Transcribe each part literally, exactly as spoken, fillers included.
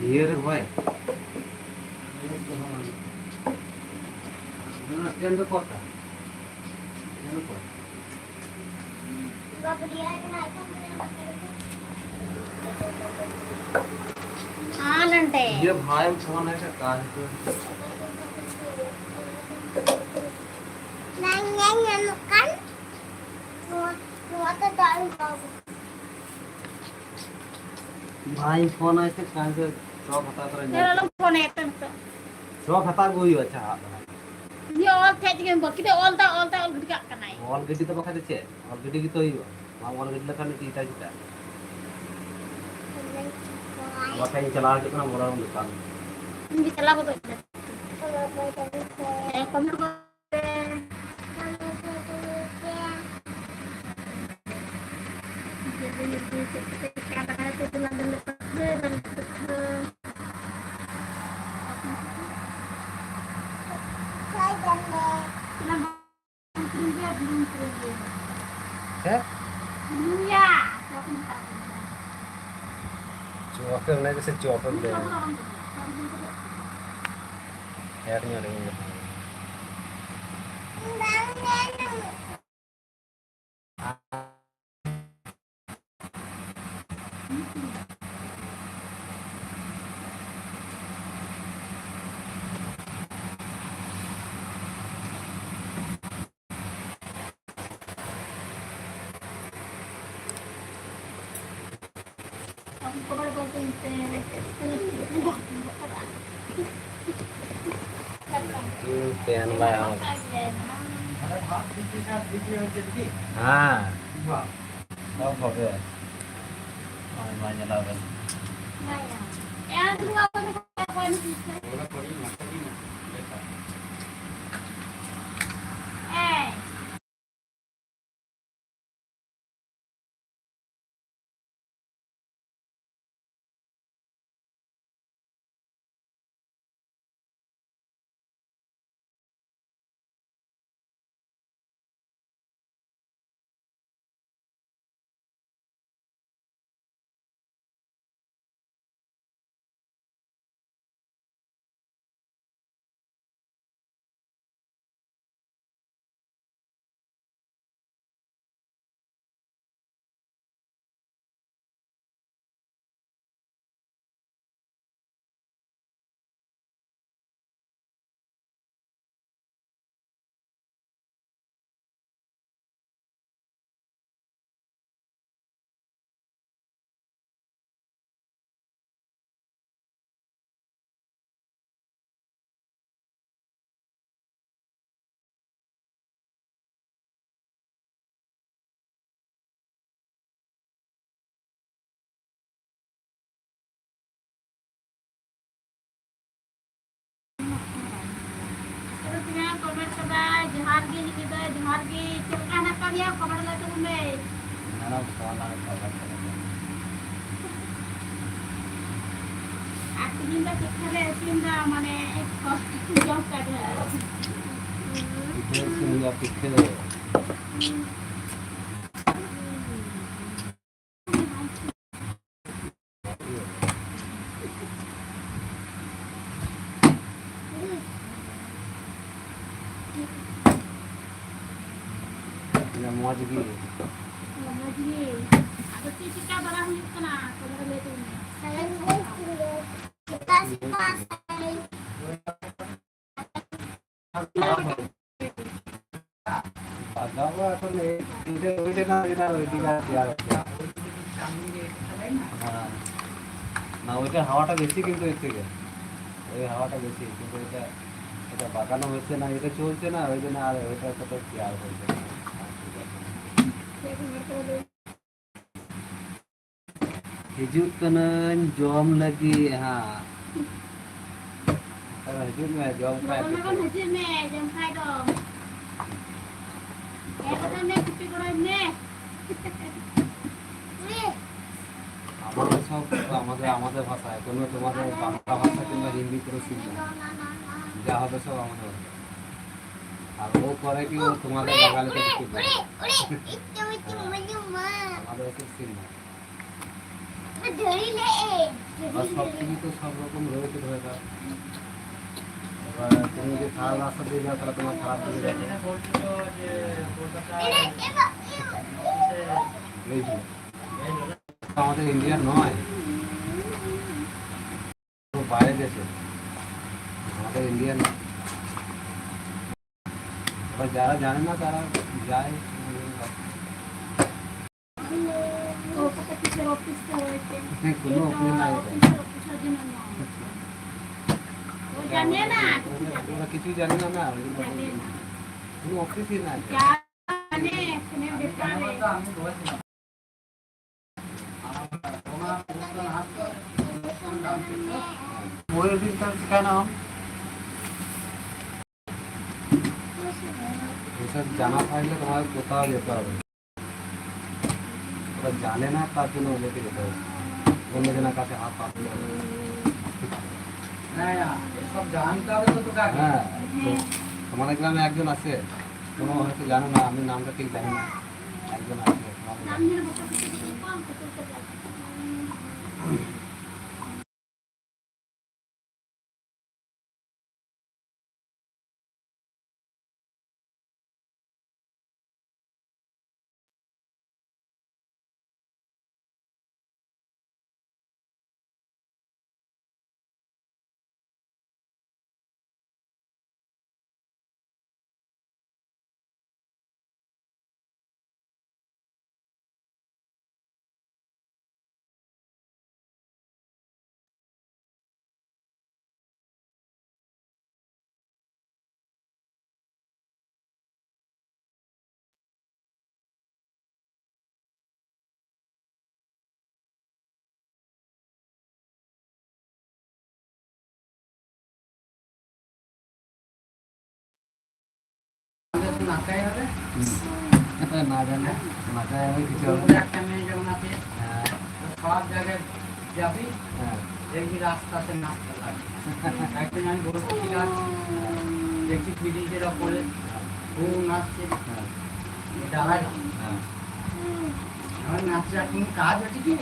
ᱤᱭᱟᱹ ᱨᱮ ᱵᱷᱟᱭ᱾ ᱚᱱᱟ stand ᱨᱮ ᱠᱚᱨ ᱠᱟᱜ᱾ stand ᱨᱮ ᱠᱚᱨ᱾ ᱟᱨ ᱱᱚᱱᱛᱮ᱾ ᱤᱭᱟᱹ ᱵᱷᱟᱭ ᱯᱷᱳᱱ ᱟᱭ ᱥᱮ ᱚᱠᱟ ᱨᱮ ᱪᱚ? ᱵᱟᱝ ᱧᱮᱞ ᱧᱟᱢᱚᱜ ᱠᱟᱱ᱾ ᱱᱚᱣᱟ, ᱱᱚᱣᱟ ᱛᱮ ᱫᱟᱜ ᱤᱧ ᱞᱚᱦᱚᱫᱟ᱾ ᱵᱷᱟᱭ ᱯᱷᱳᱱ ᱟᱭ ᱥᱮ ᱚᱠᱟ ᱨᱮ ᱪᱚ? ᱪᱚᱯ ᱦᱟᱛᱟᱣ ᱛᱚᱨᱟ ᱧᱮᱞ ᱧᱮᱞ ᱟᱞᱚᱢ ᱯᱷᱳᱱ ᱟᱭᱟ ᱛᱚ ᱱᱤᱛᱚᱜ᱾ ᱪᱚᱯ ᱦᱟᱛᱟᱣ ᱟᱹᱜᱩ ᱦᱩᱭᱩᱜᱼᱟ, ᱟᱪᱪᱷᱟ, ᱦᱟᱛᱟᱣ᱾ ᱩᱱᱤ ᱚᱞ ᱴᱷᱮᱡ ᱜᱮ ᱵᱟᱹᱠᱤ ᱫᱚ ᱚᱞ ᱫᱟ, ᱚᱞ ᱫᱟ, ᱚᱞ ᱜᱤᱰᱤ ᱠᱟᱜ ᱠᱟᱱᱟᱭ᱾ ᱚᱞ ᱜᱤᱰᱤ ᱫᱚ ᱵᱟᱠᱷᱟᱡ ᱫᱚ ᱪᱮᱫ? ᱚᱞ ᱜᱤᱰᱤ ᱜᱮᱛᱚ ᱦᱩᱭᱩᱜᱼᱟ᱾ ᱵᱟᱢ ᱚᱞ ᱜᱤᱰᱤ ᱞᱮᱠᱷᱟᱱ ᱢᱤᱫᱴᱤᱡ ᱮᱴᱟᱜ ᱪᱤᱠᱟᱹᱜᱼᱟ? ᱵᱟᱠᱷᱟᱡ ᱤᱧ ᱪᱟᱞᱟᱣ ᱦᱤᱡᱩᱜ ᱠᱟᱱᱟ ᱢᱚᱨᱟᱝ ᱫᱚᱠᱟᱱ᱾ ᱤᱧ ᱜᱮ ᱪᱟᱞᱟᱣ ᱜᱚᱫᱚᱜ ᱠᱟᱱᱟ᱾ ᱦᱮᱸ, ᱠᱚᱢ ᱫᱚ ᱠᱚᱢ᱾ ᱦᱮᱸ? ᱪᱚᱯ ᱮᱢ ᱞᱟᱹᱭ ᱫᱟ ᱥᱮ ᱪᱚᱯ ᱮᱢ ᱞᱟᱹᱭ ᱫᱟ? ᱯᱷᱮᱰ ᱧᱚᱜ ᱨᱮᱜᱮ ᱢᱮᱱᱟᱜᱼᱟ᱾ ᱯᱮᱱ ᱵᱟᱭ ᱦᱚᱨᱚᱜ᱾ ᱦᱮᱸ᱾ ᱥᱚᱵ ᱵᱷᱟᱜᱮ᱾ ᱱᱚᱜᱼᱚᱭ ᱢᱟ ᱧᱮᱞᱟᱵᱮᱱ᱾ ᱡᱚᱦᱟᱨ ᱜᱮ, ᱪᱮᱫ ᱞᱮᱠᱟ ᱦᱮᱱᱟᱜ ᱟᱠᱟᱫ ᱢᱮᱭᱟ? ᱠᱷᱚᱵᱚᱨ ᱞᱟᱹᱭ ᱛᱟᱵᱚᱱ ᱢᱮ᱾ ᱟᱨ ᱛᱤᱦᱤᱧ ᱫᱚ ᱪᱮᱫ ᱠᱚ ᱞᱮ ᱤᱥᱤᱱ ᱫᱟ? ᱢᱟᱱᱮ, ᱡᱚᱢ ᱠᱟᱛᱮ᱾ ᱯᱤᱴᱷᱟᱹ ᱤᱥᱤᱱ ᱦᱩᱭᱩᱜᱼᱟ, ᱯᱤᱴᱷᱟᱹ᱾ ᱢᱚᱡᱽ ᱜᱮ᱾ ᱢᱚᱡᱽ ᱜᱮ᱾ ᱟᱫᱚ ᱪᱮᱫ ᱪᱤᱠᱟ ᱵᱟᱲᱟ ᱦᱩᱭᱩᱜ ᱠᱟᱱᱟ? ᱠᱷᱚᱵᱚᱨ ᱞᱟᱹᱭ ᱛᱟᱵᱚᱱ ᱢᱮ᱾ ᱥᱮᱛᱟᱜ ᱥᱮᱛᱟᱜ ᱵᱟᱜᱟᱣ ᱫᱚ ᱮᱠᱷᱚᱱ ᱮᱭ ᱛᱤᱱᱴᱮ ᱦᱩᱭ ᱞᱮᱱᱟ, ᱮᱱᱟ ᱨᱮᱰᱤ ᱠᱟᱜ ᱜᱮᱭᱟ ᱟᱨᱠᱤ᱾ হ্যাঁ। না, ওইটা হাওয়াটা বেশি কিন্তু এর থেকে। ওই হাওয়াটা বেশি, কিন্তু এটা, এটা বাগানো হচ্ছে না, এটা চলছে না, ওই জন্য আর ওইটা তো কেয়ার করছে না। ᱦᱤᱡᱩᱜ ᱠᱟᱹᱱᱟᱹᱧ ᱡᱚᱢ ᱞᱟᱹᱜᱤᱫ ᱦᱟᱸᱜ᱾ ᱟᱨ ᱦᱤᱡᱩᱜ ᱢᱮ, ᱡᱚᱢ ᱠᱷᱟᱡ ᱞᱚᱜᱚᱱ ᱞᱚᱜᱚᱱ ᱫᱚ᱾ ᱦᱤᱡᱩᱜ ᱢᱮ, ᱡᱚᱢ ᱠᱷᱟᱡ ᱫᱚ᱾ ᱦᱮᱡ ᱠᱟᱛᱮ ᱢᱮ, ᱪᱩᱴᱤ ᱜᱚᱲᱚᱭ ᱢᱮ᱾ আমাদের সব তো আমাদের, আমাদের ভাষায়, কোনো তোমাদের বাংলা ভাষা কিংবা হিন্দি কোনো সিন নেই। যা হবে সব আমাদের ভাষা। আর ও করে কি, ও তোমাদের বাঙালিতে কিছু বলে। আমাদের ওসব সিন নেই। আর সব কিছু তো সব রকম রয়েছে, ধরে নাও। এবার তুমি যদি খারাপ রাস্তা দিয়ে যাও, তাহলে তোমার খারাপ দিকে যাবে। এই যে, আমাদের ইন্ডিয়ার নয়, তো বাইরে দেশে, আমাদের ইন্ডিয়ার নয়। এবার যারা জানে না, তারা যায়। ও, কত কিসের অফিস তো হয়েছে। হ্যাঁ, কোনো অফিস নাই ওটা। অফিসের অফিসের জন্য নয়। ও জানে না। ওরা কিছু জানে না, না, ওই জন্য জানে না। কোনো অফিসই নাই। জানে, এখানে বেকারে। ওই অফিস তাহলে সেখানে নাম। জানা থাকলে তোমার কোথাও যেতে হবে। ওরা জানে না, তার জন্য ওদেরকে যেতে হবে। অন্যজনের কাছে হাত পাততে হবে। না, না, এসব জানতে হবে তো তোকে আগে। হ্যাঁ, তো তোমাদের গ্রামে একজন আছে, কোনো হয়তো জানো না, আমি নামটা ঠিক জানি না, একজন আছে, তোমাদের গ্রামে। নাচাই হবে। হুম। না জানে, নাচাই হবে কিছু হবে। একটা মেয়ে যেমন আছে, হ্যাঁ। সব জায়গায় যাবি, হ্যাঁ। দেখবি রাস্তাতে নাচতে লাগে। একদিন আমি বলবো, ঠিক আছে, দেখছি ব্রিটিশের ওপরে বউ নাচছে, হ্যাঁ। দাঁড়ায় না। হ্যাঁ। আমার নাচে আর কোনো কাজ হচ্ছে কি?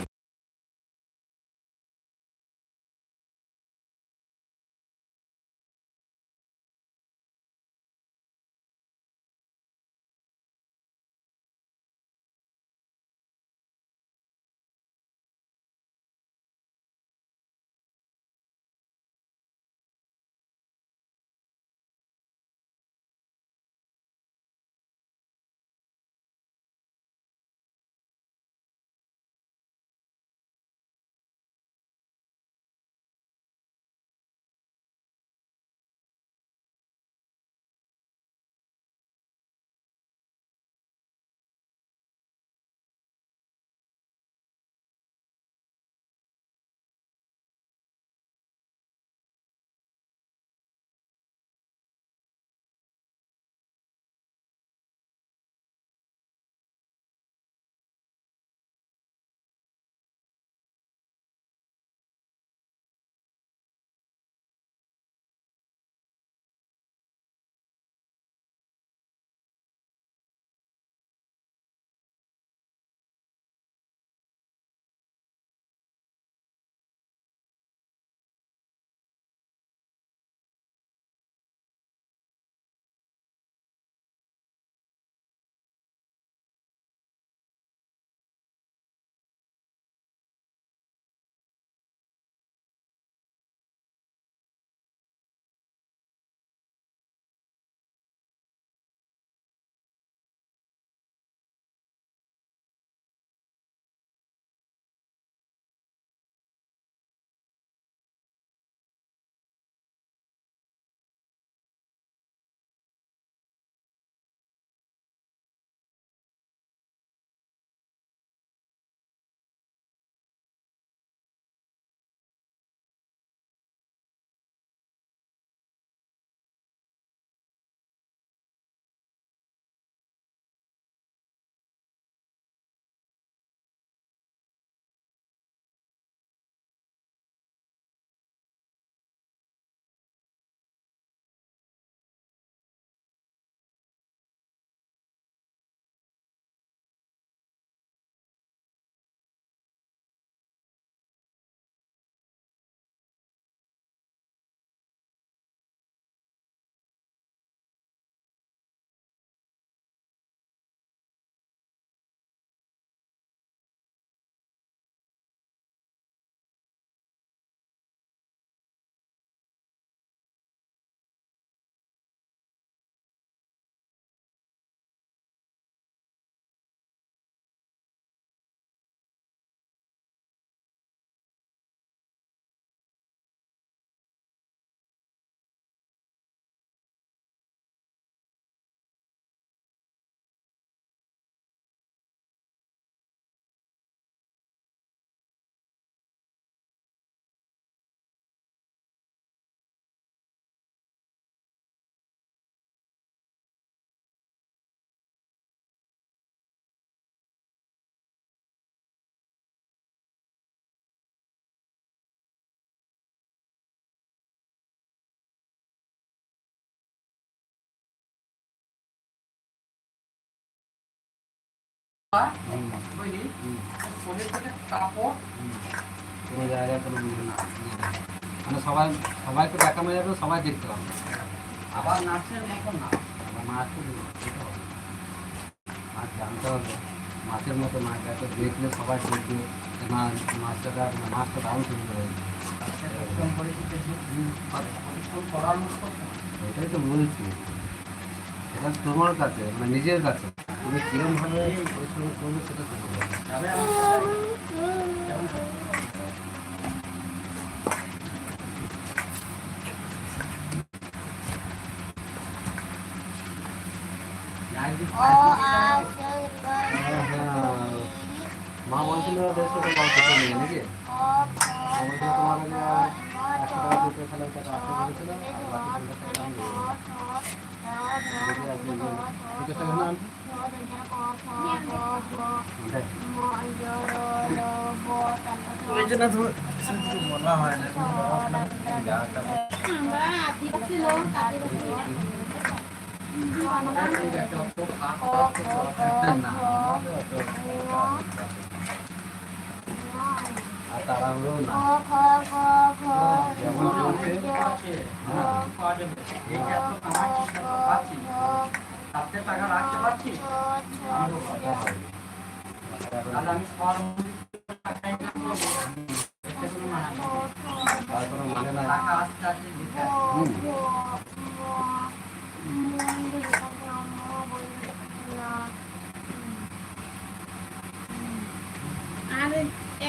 হুম। বুঝলি? হুম। শরীর থেকে কাপড়। হুম। কোনো জায়গায় কোনো ইয়ে না, ইয়ে নেই। মানে সবাই, সবাইকে দেখানো যাবে, সবাই দেখতে পাবে। আবার নাচের মতো না। আবার নাচও নেই, সেটা হবে না। নাচ জানতে হবে, নাচের মতো নাচ, যাতে দেখলে সবাই দেখবে যে না, নাচটা, নাচটা দারুণ সুন্দর হয়েছে। আজকে পরিশ্রম করেছি, কিছু পরিশ্রম করার মতো। এটাই তো বলছি, এটা তোমার কাছে, মানে নিজের কাছে। তুমি কিরম ভাবে পরিশ্রম করবে সেটা তো বলবো। ও, আ, ক, খ, গ, ঘ, মা বলছিল, বেশ করে গান করতে নিয়ে নাকি? মা বলছিল, তোমার কাছে আর একশো টাকা দিতে, তাহলে ওটা রাখতে বলেছিল, আর বাকি পঞ্চাশ টাকা আমি দিয়ে দেবো। ওই জন্য তো বলা হয় না। আর তাড়াহুড়ো না। যেমন চলছে, হ্যাঁ। তার কোনো মানে নাই। হুম। আর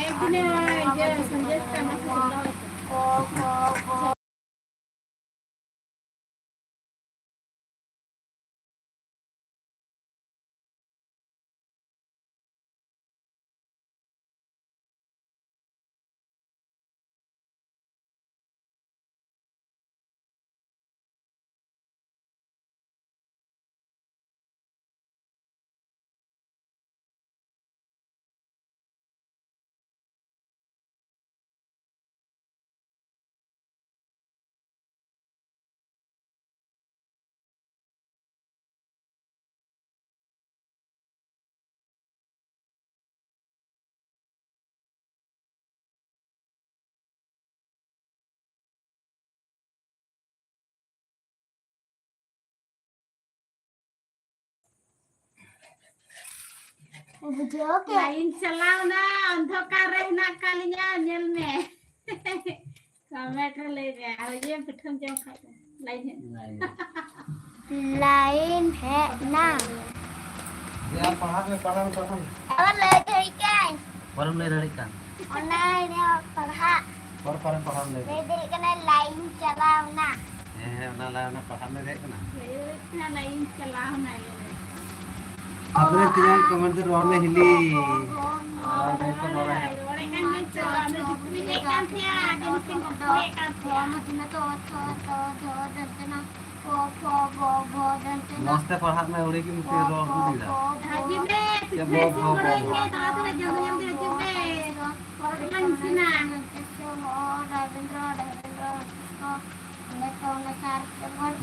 একদিনে ওই যে সঞ্জয় আমার সাথে ᱵᱩᱡᱷᱟᱹᱣ ᱠᱮᱫ᱾ ᱞᱟᱭᱤᱱ ᱪᱟᱞᱟᱣ ᱱᱟ, ᱚᱱᱫᱷᱚᱠᱟᱨ ᱨᱮ ᱦᱮᱱᱟᱜ ᱟᱠᱟᱫ ᱞᱤᱧᱟ, ᱧᱮᱞ ᱢᱮ᱾ ᱠᱚᱢᱮᱱᱴ ᱨᱮ ᱞᱟᱹᱭ ᱢᱮ, ᱟᱨ ᱤᱭᱟᱹ ᱯᱤᱴᱷᱟᱹᱢ ᱡᱚᱢ ᱠᱷᱟᱡ ᱫᱚ, ᱞᱟᱭᱤᱱ ᱦᱮᱡ ᱮᱱᱟ᱾ ᱞᱟᱭᱤᱱ ᱦᱮᱡ ᱮᱱᱟ᱾ ᱭᱟ, ᱯᱟᱲᱦᱟᱜ ᱢᱮ, ᱯᱟᱲᱦᱟᱜ ᱢᱮ, ᱯᱟᱲᱦᱟᱜ ᱢᱮ᱾ ᱟᱵᱟᱨ ᱞᱟᱹᱭ ᱫᱟᱲᱮᱭᱟᱜ ᱠᱟᱱ᱾ ᱵᱟᱨᱮᱢ ᱞᱟᱹᱭ ᱫᱟᱲᱮᱭᱟᱜ ᱠᱟᱱ᱾ ᱚᱱᱟ ᱨᱮᱭᱟᱜ ᱯᱟᱲᱦᱟᱜ᱾ ᱯᱚᱨ ᱯᱚᱨᱮ ᱯᱟᱲᱦᱟᱣ ᱞᱮ᱾ ᱞᱟᱹᱭ ᱫᱟᱲᱮᱭᱟᱜ ᱠᱟᱱᱟᱭ, ᱞᱟᱭᱤᱱ ᱪᱟᱞᱟᱣ ᱮᱱᱟ᱾ ᱦᱮᱸ, ᱦᱮᱸ, ᱚᱱᱟ ᱞᱟᱭᱤᱱ ᱨᱮᱱᱟᱜ ᱯᱟᱲᱦᱟᱣ ᱞᱮ ᱫᱟᱲᱮᱭᱟᱜ ᱠᱟᱱᱟ᱾ ᱞᱟᱹᱭ ᱫᱟᱲᱮᱭᱟᱜ ᱠᱟᱱᱟ, ᱞᱟᱭᱤᱱ ᱪᱟᱞᱟᱣ ᱮᱱᱟ, ᱞᱟᱹᱭ ᱫᱟᱲᱮᱭᱟᱜ ᱠᱟᱱᱟ᱾ ᱟᱯᱮ ᱨᱮᱱ ᱛᱤᱱᱟᱹᱜ ᱠᱚᱢᱮᱱᱴ ᱨᱮ ᱨᱚᱲ ᱢᱮ, ᱦᱤᱞᱤ᱾ ᱨᱚᱲ ᱢᱮ, ᱨᱚᱲ ᱢᱮ᱾ ᱨᱚᱲᱮᱫ ᱠᱟᱱ ᱜᱮᱭᱟ ᱪᱚ, ᱟᱢ ᱫᱚ ᱡᱩᱛ ᱢᱮ ᱞᱟᱹᱭᱮᱫ ᱠᱟᱱ ᱛᱟᱦᱮᱸᱫ, ᱟᱫᱚ ᱱᱤᱛᱚᱜ ᱵᱟᱠᱚ ᱞᱟᱹᱭᱮᱫ ᱠᱟᱱ ᱛᱟᱦᱮᱸᱫ᱾ ᱫᱚ, ᱫᱚ, ᱫᱚ, ᱫᱚ, ᱫᱚ, ᱫᱚ, ᱯᱚ, ᱯᱷᱚ, ᱵᱚ, ᱵᱷᱚ, ᱫᱚᱱᱛᱮ ᱱᱟ᱾ ᱢᱚᱡᱽ ᱛᱮ ᱯᱟᱲᱦᱟᱜ ᱢᱮ, ᱟᱹᱣᱲᱤ ᱜᱮ ᱢᱤᱫᱴᱮᱡ ᱨᱚᱲ ᱠᱚ ᱞᱟᱹᱭᱫᱟ᱾ ᱦᱤᱡᱩᱜ ᱢᱮ, ᱪᱮᱫ ᱯᱤᱴᱷᱟᱹ ᱵᱚ, ᱤᱥᱤᱱ ᱵᱷᱚ, ᱵᱚ, ᱜᱚᱲᱚᱧ ᱵᱷᱚ? ᱢᱮ, ᱛᱟᱲᱟᱛᱟᱲᱤ ᱡᱚᱢ ᱧᱩ ᱫᱚ ᱦᱤᱡᱩᱜ ᱢᱮ᱾ ᱯᱚᱨᱚᱴᱟ ᱤᱥᱤᱱᱟ᱾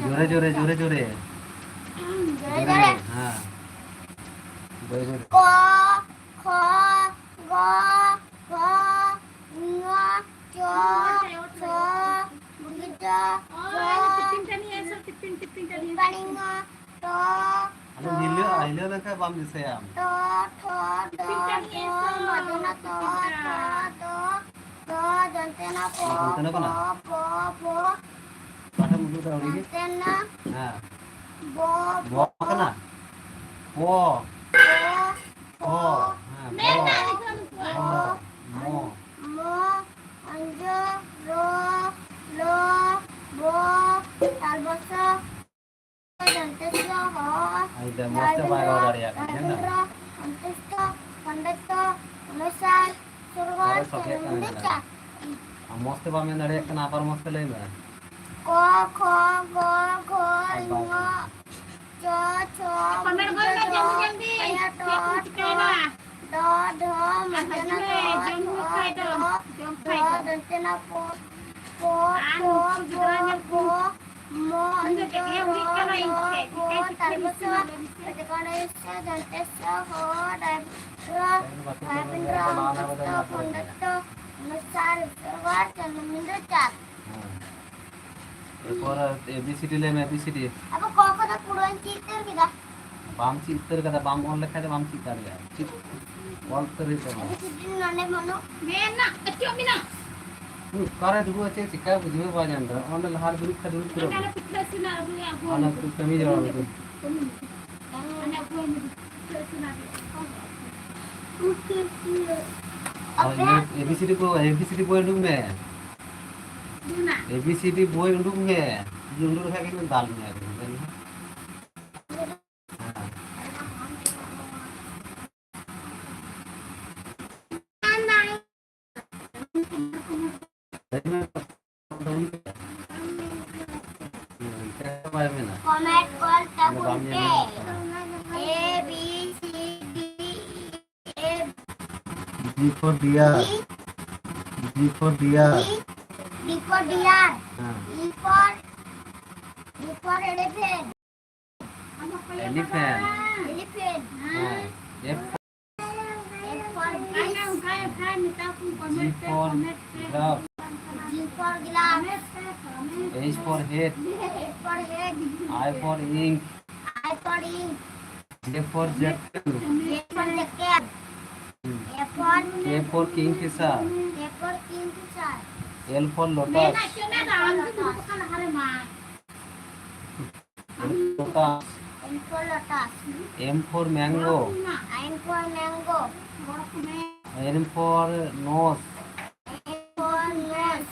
ᱡᱳᱨᱮ, ᱡᱳᱨᱮ, ᱡᱳᱨᱮ, ᱡᱳᱨᱮ᱾ ᱡᱳᱨᱮ, ᱡᱳᱨᱮ᱾ ᱦᱮᱸ᱾ ᱡᱳᱨᱮ, ᱡᱳᱨᱮ᱾ ᱠᱚ, ᱠᱷᱚ, ᱜᱚ, ᱜᱷᱚ, ᱝ, ᱪᱚ, ᱪᱷᱚ, ᱵᱩᱜᱤ ᱪᱚ, ᱪᱷᱚ᱾ ᱴᱤᱯᱤᱱ ᱴᱟᱹᱱᱤ ᱮᱥᱚ, ᱴᱤᱯᱤᱱ, ᱴᱤᱯᱤᱱ ᱴᱟᱹᱱᱤ᱾ ᱯᱟᱲᱤᱝ, ᱴᱚ, ᱟᱞᱚᱢ ᱦᱤᱞᱟᱹᱜᱼᱟ, ᱦᱤᱞᱟᱹᱣ ᱞᱮᱱᱠᱷᱟᱱ ᱵᱟᱢ ᱫᱤᱥᱟᱹᱭᱟ ᱟᱢ᱾ ᱴᱚ, ᱴᱷᱚ, ᱰᱚ, ᱴᱤᱯᱤᱱ ᱴᱟᱹᱱᱤ ᱰᱷᱚ, ᱮᱥᱚ, ᱢᱚᱫᱱᱟ ᱴᱚ, ᱴᱤᱯᱤᱱ ᱴᱟᱹᱱᱤ᱾ ᱴᱚ, ᱰᱚ, ᱰᱚ, ᱫᱚᱱᱛᱮ ᱱᱟ ᱯᱚ, ᱫᱚᱱᱛᱮ ᱱᱟ ᱠᱟᱱᱟ? ᱯᱚ, ᱯᱚ, ᱯᱚ᱾ ᱚᱠᱟᱴᱷᱮᱱ ᱩᱫᱩᱜ ᱫᱟ ᱟᱹᱣᱲᱤ ᱜᱮ? ᱫᱚᱱᱛᱮ ᱱᱟ᱾ ᱦᱮᱸ᱾ ᱵᱚ, ᱵᱚ ᱵᱚ᱾ ᱠᱟᱱᱟ? ᱯᱚ᱾ ᱯᱚ, ᱯᱚ᱾ ᱯᱚ᱾ ᱦᱮᱸ, ᱢᱮ ᱵᱚ᱾ ᱢᱮ ᱢᱮ ᱵᱚ᱾ ᱢᱚ᱾ ᱢᱚ, ᱚᱧᱡᱚ, ᱨᱚ, ᱞᱚ, ᱵᱚ, ᱛᱟᱞᱵᱚᱥᱚ, ᱫᱚᱱᱛᱮᱥᱚ, ᱦᱚ, ᱟᱭ ᱫᱟ, ᱢᱚᱡᱽ ᱛᱮ ᱵᱟᱭ ᱨᱚᱲ ᱫᱟᱲᱮᱭᱟᱜ ᱠᱟᱱᱟ, ᱧᱮᱞ ᱫᱟᱢ? ᱨᱚᱵᱤᱱᱫᱨᱚ, ᱚᱱᱛᱮᱥᱚ, ᱯᱚᱱᱰᱤᱛᱚ, ᱚᱱᱩᱥᱟᱨ, ᱥᱚᱨᱜᱚ, ᱟᱨᱮ ᱥᱚᱠᱮᱜ ᱠᱟᱱᱟ, ᱧᱮᱞ ᱪᱚᱱᱫᱨᱤᱠᱟ᱾ ᱫᱟᱢ? ᱟᱢ ᱢᱚᱡᱽ ᱛᱮ ᱵᱟᱢ ᱢᱮᱱ ᱫᱟᱲᱮᱭᱟᱜ ᱠᱟᱱᱟ, ᱟᱵᱟᱨ ᱢᱚᱡᱽ ᱛᱮ ᱞᱟᱹᱭ ᱢᱮ᱾ ᱠᱚ, ᱠᱷᱚ, ᱜᱚ, ᱜᱷᱚ, ᱟᱨ ᱵᱟᱭ ᱨᱤᱝᱚ, ᱨᱚᱲ᱾ ᱪᱚ, ᱪᱷᱚ, ᱠᱚᱢᱮᱱᱴ ᱜᱚᱞ ᱢᱮ, ᱡᱚᱞᱫᱤ, ᱡᱚᱞᱫᱤ᱾ ᱠᱚᱭᱟ, ᱪᱮᱫ ᱴᱚ, ᱠᱚ ᱴᱚ, ᱪᱤᱠᱟᱹᱭᱮᱱᱟ? ᱰᱚ, ᱰᱷᱚ, ᱟᱨ ᱢᱚᱡᱽ ᱛᱮ ᱦᱤᱡᱩᱜ ᱱᱟ ᱢᱮ, ᱰᱚ, ᱡᱚᱢ ᱧᱩ ᱴᱷᱚ, ᱠᱷᱟᱡ ᱫᱚ, ᱰᱚ, ᱡᱚᱢ ᱰᱷᱚ, ᱠᱷᱟᱡ ᱫᱚ᱾ ᱫᱚᱱᱛᱮ ᱱᱟ ᱯᱚ, ᱯᱚ, ᱟᱨ ᱯᱚ, ᱱᱩᱠᱩ ᱜᱤᱫᱽᱨᱟᱹ ᱯᱚ, ᱧᱮᱞ ᱠᱚ᱾ ᱯᱚ, ᱢᱚ, ᱤᱧ ᱫᱚ ᱚᱧᱡᱚ, ᱪᱮᱫ ᱜᱮ ᱨᱚ, ᱦᱩᱭᱩᱜ ᱠᱟᱱᱟ ᱤᱧ ᱞᱚ, ᱴᱷᱮᱡ᱾ ᱵᱚ, ᱪᱤᱠᱟᱹᱧ ᱪᱤᱠᱟᱹᱧ ᱛᱟᱨᱵᱚ ᱥᱚ, ᱤᱥᱤᱱᱟ, ᱵᱟᱹᱧ ᱤᱥᱤᱱᱟ᱾ ᱨᱚᱡᱚ ᱜᱚᱬᱮᱥ, ᱫᱚᱱᱛᱮ ᱥᱚ, ᱦᱚ, ᱰᱟᱭ, ᱨᱚ, ᱨᱚᱵᱤᱱᱫᱨᱚ, ᱚᱱᱛᱮ ᱥᱚ, ᱠᱷᱚᱱᱰᱚ ᱛᱚ, ᱚᱱᱩᱥᱟᱨ, ᱥᱚᱨᱜᱚ, ᱪᱚᱱᱫᱨᱚ ᱢᱤᱱᱫᱨᱚ ᱪᱟᱸᱫᱽ᱾ ᱦᱮᱸ᱾ ᱮᱨᱯᱚᱨ A B C D ᱞᱟᱹᱭ ᱢᱮ, A B C D᱾ ᱟᱵᱚ ᱠᱚ ᱠᱷᱚᱱ ᱫᱚ ᱯᱩᱨᱟᱹᱧ ᱪᱮᱫ ᱩᱛᱟᱹᱨ ᱠᱮᱫᱟ᱾ ᱵᱟᱢ ᱪᱮᱫ ᱩᱛᱟᱹᱨ ᱠᱟᱫᱟ, ᱵᱟᱢ ᱚᱞ ᱞᱮᱠᱷᱟᱡ ᱫᱚ ᱵᱟᱢ ᱪᱮᱫ ᱫᱟᱲᱮᱭᱟᱜᱼᱟ᱾ ᱪᱮᱫ ᱚᱞ ᱩᱛᱟᱹᱨ ᱦᱩᱭᱩᱜ ᱛᱟᱢᱟ᱾ ᱱᱚᱰᱮ ᱵᱟᱹᱱᱩᱜ᱾ ᱢᱮᱱᱟᱜ, ᱟᱹᱪᱩᱜ ᱢᱮᱱᱟᱜ᱾ ᱩᱱᱤ ᱚᱠᱟᱨᱮ ᱫᱩᱲᱩᱵ ᱟᱪᱮ, ᱪᱮᱠᱟ ᱵᱩᱡᱷᱟᱹᱣ ᱵᱟᱭ ᱧᱟᱢ ᱮᱫᱟ᱾ ᱚᱸᱰᱮ ᱞᱟᱦᱟ ᱨᱮ ᱫᱩᱲᱩᱵ ᱠᱷᱟᱡ ᱫᱩᱲᱩᱵ ᱠᱚᱜ ᱢᱮ᱾ ᱚᱱᱟ ᱠᱚ ᱠᱟᱹᱢᱤ ᱡᱚᱲᱟᱣ ᱢᱮ᱾ ᱟᱨ ᱤᱭᱟᱹ, A B C D ᱠᱚ, A B C D ᱵᱳᱭ ᱩᱰᱩᱠ ᱢᱮ᱾ A B C D ᱵᱳᱭ ᱩᱰᱩᱠ ᱢᱮ᱾ ᱡᱩᱫᱤ ᱩᱰᱩᱠ ᱞᱮᱠᱷᱟᱡ ᱜᱮ ᱫᱟᱞ ᱢᱮᱭᱟ᱾ ᱠᱚᱢᱮᱱᱴ ᱚᱞ ᱛᱟᱵᱚᱱ ᱯᱮ᱾ A B C D E F. D for deer. D for deer. D, D for deer. हाँ. E for, E for elephant. Elephant. Elephant. हाँ. F for, F for fish. G for giraffe. G for giraffe. H for hat. H for hat. I for ink. I for ink. J for jackal. J for jackal. Hmm. A for, K for kingfisher. K for kingfisher. L for lotus. L for lotus. L for lotus. M for mango. M for mango. N for nose. N for nose.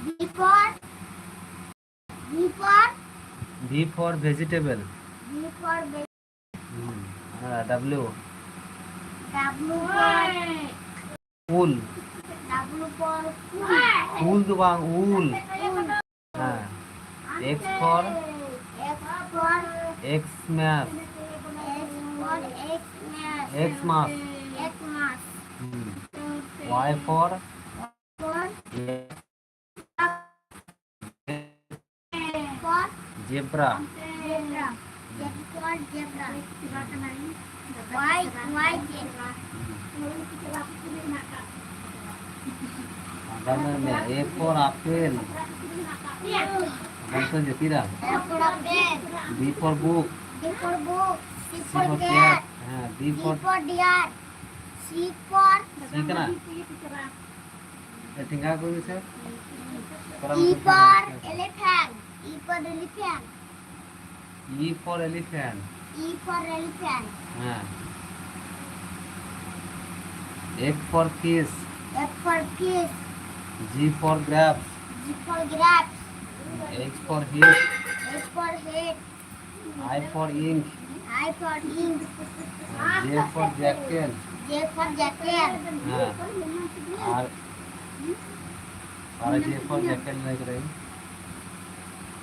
V for, V for, V for vegetable. V for ve- Hmm. Ah, W. W for wool. W for wool. Wool do bang, wool. Wool. Ah. X for? X for? Xmas. X for Xmas. Xmas. Xmas. Hmm. Y for? For? Yeah. For zebra. Zebra. Z for zebra. Y, Y zebra. ᱟᱜᱟᱢ ᱨᱮ ᱢᱮ᱾ A for apple. ᱟᱜᱟᱢ ᱥᱮ ᱡᱟᱹᱯᱤᱫᱟ. A for apple. B for book. B for book. C C for for cat. ᱦᱮᱸ, D D for for deer. C for C ᱠᱟᱱᱟ? ᱮ, ᱴᱷᱮᱸᱜᱟ ᱠᱚ ᱢᱮᱥᱮ. E for elephant. E for elephant. E for elephant. E for elephant. ᱦᱮᱸ. F for fish. F for fish. G for grapes. G for grapes. H for head. H for head. I for ink. I for ink. J for jacket. J for jacket. ᱦᱮᱸ. ᱟᱨ, ᱟᱨ J for jacket ᱞᱟᱹᱭ ᱠᱮᱫᱟᱹᱧ.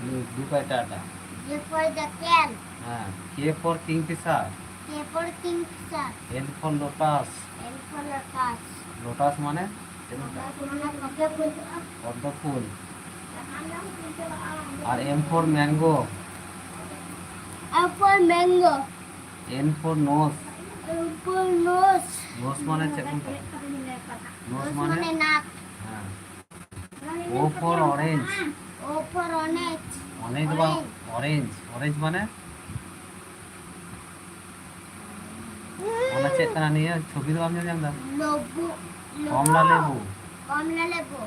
ᱩᱱᱤ ᱫᱩ ᱠᱟᱭ Tata. J for jacket. ᱦᱮᱸ. K for kingfisher. K for kingfisher. L for lotus. L for lotus. Lotus ᱢᱟᱱᱮ ᱪᱮᱫ ᱞᱮᱠᱟ? ᱢᱟᱱᱮ ᱯᱚᱫᱽᱫᱚ ᱯᱷᱩᱞ. ᱯᱚᱫᱽᱫᱚ ᱯᱷᱩᱞ. ᱟᱨ M for mango. M for mango. N for nose. N for nose. Nose ᱢᱟᱱᱮ ᱪᱮᱫ ᱠᱚ ᱢᱮᱛᱟᱜᱼᱟ? Nose ᱱᱳᱡᱽ ᱢᱟᱱᱮ? ᱢᱟᱱᱮ ᱱᱟᱠ. ᱦᱮᱸ. O for orange. O for orange. Orange ᱫᱚ ᱵᱟᱝ, orange. Orange ᱢᱟᱱᱮ? ᱚᱱᱟ ᱪᱮᱫ ᱠᱟᱱᱟ ᱱᱤᱭᱟᱹ? ᱪᱷᱚᱵᱤ ᱫᱚ ᱵᱟᱢ ᱧᱮᱞ ᱧᱟᱢ ᱮᱫᱟ? ᱞᱚᱵᱩ, ᱞᱚᱵᱩ᱾ ᱠᱚᱢᱞᱟ ᱞᱮᱵᱩ. ᱠᱚᱢᱞᱟ ᱞᱮᱵᱩ.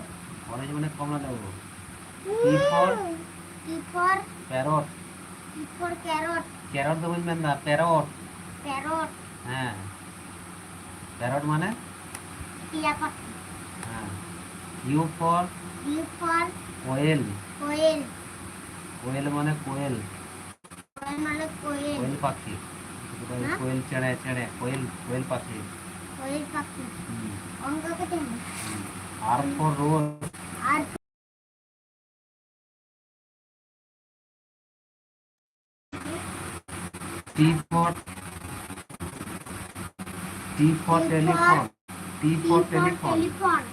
Orange ᱢᱟᱱᱮ ᱠᱚᱢᱞᱟ ᱞᱮᱵᱩ. P for? P for? Parrot. P for carrot. Carrot ᱫᱚ ᱵᱟᱹᱧ ᱢᱮᱱᱫᱟ, parrot. Parrot. ᱦᱮᱸ. Parrot ᱢᱟᱱᱮ? ᱴᱤᱭᱟ ᱯᱟᱠᱷᱤ. ᱦᱮᱸ. U for? U for? Quail. Quail. Quail ᱢᱟᱱᱮ ᱠᱳᱭᱮᱞ. ᱠᱳᱭᱮᱞ ᱢᱟᱱᱮ ᱠᱳᱭᱮᱞ. ᱠᱳᱭᱮᱞ ᱯᱟᱠᱷᱤ. ᱦᱮᱸ? ᱠᱳᱭᱮᱞ ᱪᱮᱬᱮ, ᱪᱮᱬᱮ, ᱠᱳᱭᱮᱞ, ᱠᱳᱭᱮᱞ ᱯᱟᱠᱷᱤ. ᱠᱳᱭᱮᱞ ᱯᱟᱠᱷᱤ. ᱦᱩᱸ. ᱚᱱᱠᱟ ᱠᱟᱛᱮ ᱦᱚᱸ? ᱦᱩᱸ. R for rose. R T for, T for telephone. T for telephone. Telephone.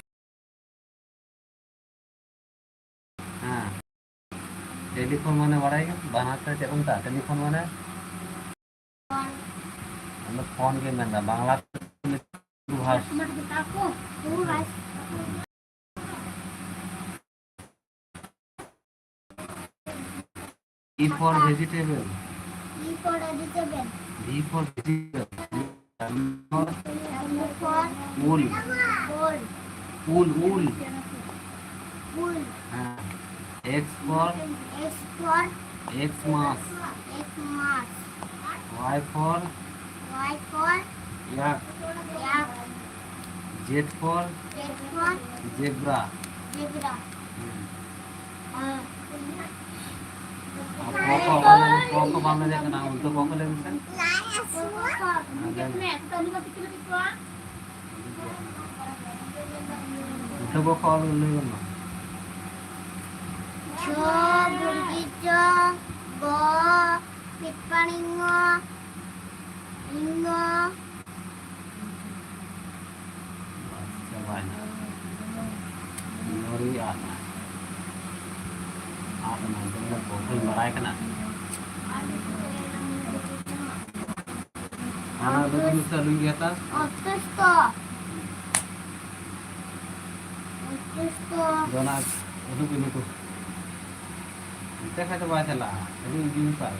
ᱦᱮᱸ. Telephone ᱢᱟᱱᱮ ᱵᱟᱲᱟᱭ ᱜᱮᱭᱟᱢ? ᱵᱟᱝᱞᱟ ᱛᱮ ᱪᱮᱫ ᱠᱚ ᱢᱮᱛᱟᱜᱼᱟ? Telephone ᱢᱟᱱᱮ? ᱯᱷᱳᱱ. ᱟᱢ ᱫᱚ ᱯᱷᱳᱱ ᱜᱮᱢ ᱢᱮᱱᱫᱟ. ᱵᱟᱝᱞᱟ ᱛᱮ Two has. Two has. V for vegetable. V for vegetable. V for vegetable. W for wool. Wool. Wool, wool. Wool. हाँ. X for. X for. Xmas. Xmas. Y for. Y for. Yak. Yak. Z for. Z for. Zebra. Zebra. Hmm. हाँ. ᱟᱨ ᱠᱚ ᱠᱚ ᱵᱟᱢ, ᱠᱚ ᱠᱚ ᱵᱟᱢ ᱞᱟᱹᱭ ᱫᱟᱲᱮᱭᱟᱜ ᱠᱟᱱᱟ, ᱩᱞᱴᱟᱹ ᱠᱚ ᱠᱚ ᱞᱟᱹᱭ ᱢᱮᱥᱮ᱾ ᱦᱮᱸ, ᱞᱟᱹᱭ ᱢᱮ᱾ ᱩᱞᱴᱟᱹ ᱠᱚ ᱠᱚ ᱚᱞ ᱞᱟᱹᱭ ᱢᱮ᱾ ᱪᱷᱚ ᱵᱩᱨᱜᱤ ᱪᱚ, ᱜᱚ ᱯᱤᱯᱟᱲᱤ ᱝᱚ, ᱤᱝᱚ, ᱵᱟᱥ, ᱪᱟᱵᱟᱭᱮᱱᱟ᱾ ᱱᱚᱣᱟ ᱨᱮᱜᱮ ᱟᱫ ᱮᱱᱟ᱾ ᱟᱫ ᱮᱱᱟ, ᱫᱚᱢᱮ ᱵᱚᱦᱩᱛ ᱵᱟᱲᱟᱭ ᱠᱟᱱᱟ᱾ ᱦᱟᱱᱟ ᱫᱚ ᱡᱤᱱᱤᱥ ᱟᱞᱩᱧ ᱜᱮᱫᱟ᱾ ᱚᱛᱩᱥᱛᱚ᱾ ᱚᱛᱩᱥᱛᱚ᱾ ᱫᱚ ᱚᱱᱟ ᱩᱫᱩᱜ ᱵᱤᱱ ᱩᱫᱩᱜ᱾ ᱚᱱᱛᱮ ᱠᱷᱟᱡ ᱫᱚ ᱵᱟᱭ ᱪᱟᱞᱟᱜᱼᱟ᱾ ᱠᱷᱟᱹᱞᱤ ᱤᱫᱤ ᱢᱮ ᱯᱟᱨᱠ᱾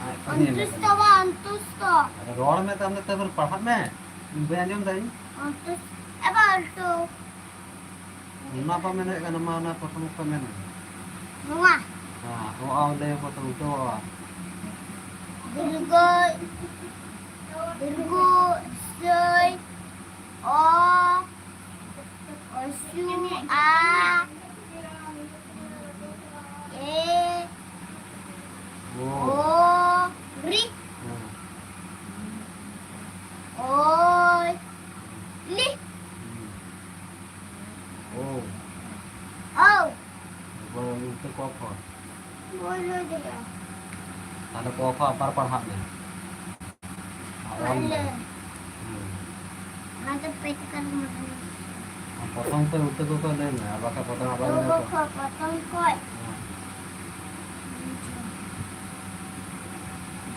ᱟᱡ ᱠᱚ ᱧᱮᱞ ᱚᱱᱛᱩᱥᱛᱚ ᱞᱮᱠᱟ᱾ ᱵᱟ, ᱚᱱᱛᱩᱥᱛᱚ᱾ ᱟᱫᱚ ᱨᱚᱲ ᱢᱮ ᱛᱟᱭᱚᱢ ᱛᱮ, ᱛᱟᱨᱯᱚᱨ ᱯᱟᱲᱦᱟᱜ ᱢᱮ᱾ ᱤᱧ ᱵᱟᱹᱧ ᱟᱸᱡᱚᱢ ᱫᱟ ᱤᱧ᱾ ᱚᱱᱛᱩᱥ-, ᱮ ᱵᱟ, ᱚᱱᱛᱩ᱾ ᱚᱱᱟ ᱵᱟᱢ ᱢᱮᱱᱮᱫ ᱠᱟᱱᱟ, ᱢᱟ ᱚᱱᱟ ᱯᱨᱚᱛᱷᱚᱢ ᱚᱠᱠᱷᱚᱨ ᱢᱮᱱ ᱢᱮ᱾ ᱱᱚᱣᱟ? ᱦᱮᱸ, ᱚ, ᱟ, ᱚᱸᱰᱮ ᱯᱨᱚᱛᱷᱚᱢ ᱩᱴᱷᱟᱹᱣ, ᱚ, ᱟ᱾ ᱫᱤᱨᱜᱷᱚ, ᱫᱤᱨᱜᱷᱚ, ᱥᱟᱹᱭ, ᱚ, ᱚᱥᱩ, ᱟ, ᱮ, ᱳ᱾ ᱳ, ᱨᱤ᱾ ᱦᱮᱸ᱾ ᱳᱭ, ᱞᱤ᱾ ᱦᱩᱸ᱾ ᱳ᱾ ᱳ᱾ ᱮᱨᱯᱚᱨ ᱩᱞᱴᱟᱹ ᱠᱚ ᱠᱷᱚ᱾ ᱵᱟᱹᱧ ᱞᱟᱹᱭ ᱫᱟᱲᱮᱭᱟᱜᱼᱟ᱾ ᱛᱟᱦᱞᱮ ᱠᱚ ᱠᱷᱚ ᱟᱵᱟᱨ ᱯᱟᱲᱦᱟᱜ ᱢᱮ᱾ ᱟᱨ ᱚᱞ ᱢᱮ᱾ ᱦᱩᱸ᱾ ᱚᱱᱟ ᱫᱚ ᱯᱮᱴ ᱠᱟᱨ ᱢᱚᱛᱚ᱾ ᱟᱨ ᱯᱨᱚᱛᱷᱚᱢ ᱠᱷᱚᱱ ᱩᱞᱴᱟᱹ ᱠᱚ ᱠᱷᱚ ᱞᱟᱹᱭ ᱢᱮ, ᱟᱨ ᱵᱟᱠᱷᱟᱡ ᱯᱨᱚᱛᱷᱚᱢ ᱟᱵᱟᱨ ᱠᱚ ᱞᱟᱹᱭ ᱢᱮ᱾ ᱠᱷᱚ ᱯᱨᱚᱛᱷᱚᱢ ᱠᱷᱚᱱ᱾ ᱦᱮᱸ᱾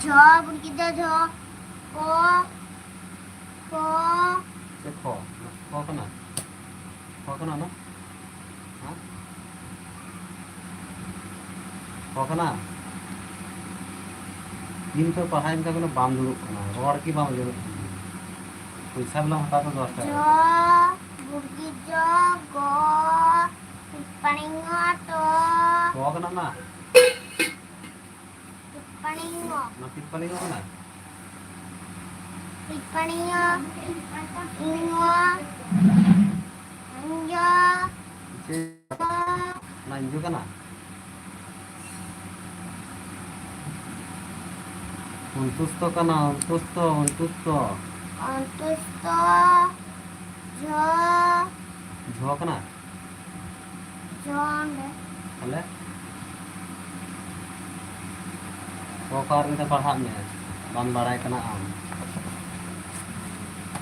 ᱡᱷᱚ, ᱵᱩᱨᱜᱤ ᱫᱚ ᱡᱷᱚ, ᱠᱚ, ᱠᱚ᱾ ᱪᱮᱫ ᱠᱚ? ᱠᱚ ᱠᱟᱱᱟ? ᱠᱚ ᱠᱟᱱᱟ ᱚᱱᱟ? ᱦᱮᱸ? ᱠᱚ ᱠᱟᱱᱟ? ᱤᱧ ᱛᱚ ᱯᱟᱲᱦᱟᱣ ᱤᱧ ᱛᱟᱵᱚᱱᱟ, ᱵᱟᱢ ᱫᱩᱲᱩᱵ ᱠᱟᱱᱟ, ᱨᱚᱲ ᱜᱮ ᱵᱟᱢ ᱟᱸᱡᱚᱢᱮᱫ ᱛᱤᱧᱟ᱾ ᱯᱚᱭᱥᱟ ᱵᱟᱞᱟᱢ ᱦᱟᱛᱟᱣ ᱫᱚ ᱫᱚᱥ ᱴᱟᱠᱟ᱾ ᱡᱚ, ᱵᱩᱨᱜᱤ ᱡᱚ, ᱜᱚ, ᱯᱤᱯᱟᱲᱤ ᱧᱚ, ᱴᱚ᱾ ᱠᱚ ᱠᱟᱱᱟ ᱚᱱᱟ? ᱯᱤᱯᱟᱲᱤ ᱧᱚ᱾ ᱚᱱᱟ ᱯᱤᱯᱟᱲᱤ ᱧᱚ ᱠᱟᱱᱟ? ᱯᱤᱯᱟᱲᱤ ᱧᱚ, ᱤᱧᱚ, ᱤᱧᱡᱚ᱾ ᱪᱮᱫ? ᱚᱱᱟ ᱤᱧᱡᱚ ᱠᱟᱱᱟ? ᱚᱱᱛᱩᱥᱛᱚ ᱠᱟᱱᱟ, ᱚᱱᱛᱩᱥᱛᱚ, ᱚᱱᱛᱩᱥᱛᱚ᱾ ᱚᱱᱛᱩᱥᱛᱚ, ᱡᱷᱚ᱾ ᱡᱷᱚ ᱠᱟᱱᱟ? ᱡᱷᱚ ᱚᱸᱰᱮ᱾ ᱛᱟᱦᱞᱮ? ᱠᱚ ᱠᱚ ᱟᱨ ᱢᱤᱫ ᱫᱷᱟᱣ ᱯᱟᱲᱦᱟᱜ ᱢᱮ, ᱵᱟᱢ ᱵᱟᱲᱟᱭ ᱠᱟᱱᱟ ᱟᱢ᱾